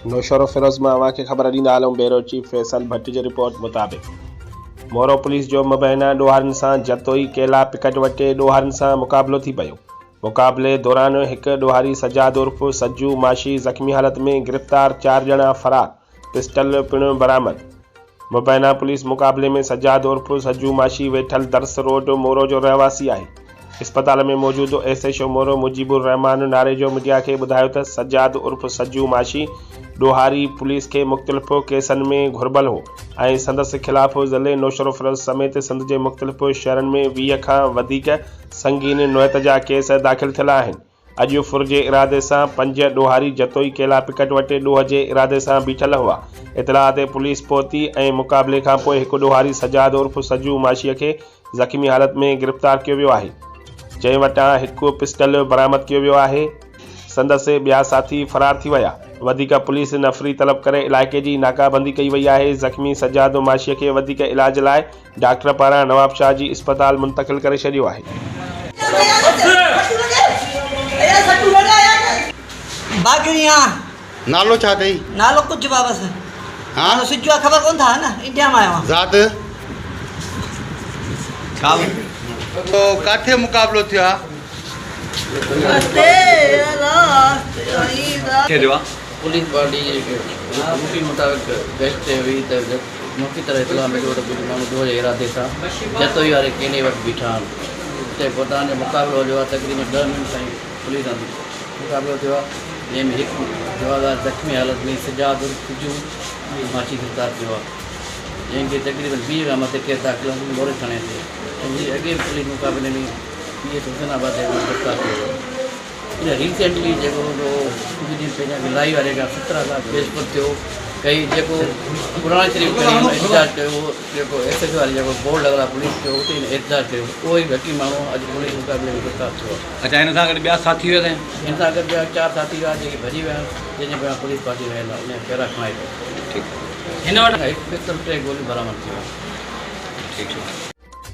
نوشهروفيروز مان اوهان کي خبر ڏيندا هلون بيورو چيف فيصل ڀٽ جي رپورٽ مطابق مورو پوليس جو مبينا ڏوهارين سان جتوئي ڪيلا پڪٽ وٽ ڏوهارين سان مقابلو ٿي پيو مقابلي دوران هڪ ڏوهاري سجاد عرف سجو ماشي زخمي حالت ۾ گرفتار چار ڄڻا فرار پسٽل پڻ برآمد مبينا پوليس مقابلي ۾ سجاد عرف سجو ماشي ويٺل درس روڊ مورو جو رهواسي آهي. اسپتال ۾ موجود S H O Moro Mujeeb ur Rehman Narejo media کي ٻڌايو ته سجاد عرف سجو ماشي ڏوهاري پوليس کي مختلف ڪيسن ۾ گهربل هو ۽ سندس خلاف ضلعي نوشهروفيروز سميت سنڌ جي مختلف شهرن ۾ 20 کان وڌيڪ سنگين نوعيت جا ڪيس داخل ٿيل آهن. اڄ ڦر جي ارادي سان پنج ڏوهاري جتوئي ڪيلا پڪٽ وٽ ڏوهه جي ارادي سان بيٺل هئا. اطلاع تي پوليس پهتي ۽ مقابلي کانپوء هڪ ڏوهاري سجاد عرف سجو ماشي کي زخمي حالت ۾ گرفتار ڪيو ويو آهي، جنهن وٽان هڪ پسٽل برآمد ڪيو ويو آهي. سندس ٻيا ساٿي فرار ٿي ويا. وڌيڪ پوليس نفري طلب ڪري علائقي جي ناڪابندي ڪئي وئي آهي. زخمي سجاد ماشي کي وڌيڪ علاج لاء ڊاڪٽر پاران نوابشاهه جي اسپتال منتقل ڪري ڇڏيو آهي. باگڙي آن. نالو ڇا اٿئي؟ نالو ڪجهه با بس. ها؟ نالو سجو آ خبر ڪون ٿا نه انڊيا مان آيو آن. ذات؟ ڇا تو ڪاٿي مقابلو ٿيو آ؟ پوليس باڊي جي روٽين مطابق گشت تي هئي ته مخفي طرح اطلاع مليو ته ڪجهه ماڻهو ڏوهه جي ارادي سان جتوئي واري ڪيلي وٽ بيٺا آهن. اتي پهتا جو مقابلو هليو آهي تقريبن ڏهه منٽ تائين پوليس سان مقابلو ٿيو آهي جنهن ۾ هڪ جوابدار زخمي حالت ۾ سجاد عرف سجو ماڇي گرفتار ٿيو آهي جنهن کي تقريبن 20 کان مٿي ڪيس داخل آهن موري ٿاڻي تي ۽ هي اڳي به پوليس مقابلي ۾ پي ايس حسين آباد تي گرفتار ٿيو هو. ان ريسينٽلي جيڪو هو ڪجهه ڏينهن پهريان گلائي واري کان 17 لاک ڪيس پر ٿيو ڪئي جيڪو قرآن شريف کڻي هن احتجاج ڪيو هو جيڪو ايس ايڇ واري جيڪو بورڊ لڳل آهي پوليس جو اتي هن احتجاج ڪيو اهو ئي حقي ماڻهو اڄ پوليس مقابلي ۾ گرفتار ٿيو آهي. اچا هن سان گڏ ٻيا ساٿي هيا سائين؟ هن سان گڏ ٻيا چار ساٿي هيا جيڪي ڀڄي ويا آهن جنهن جي پويان پوليس پارٽي ويل آهي ان جا پيرا کڻائي پئي. ٺيڪ. هن وٽ هڪ پستول ٽي گوليون برآمد ٿيون آهن. ٺيڪ.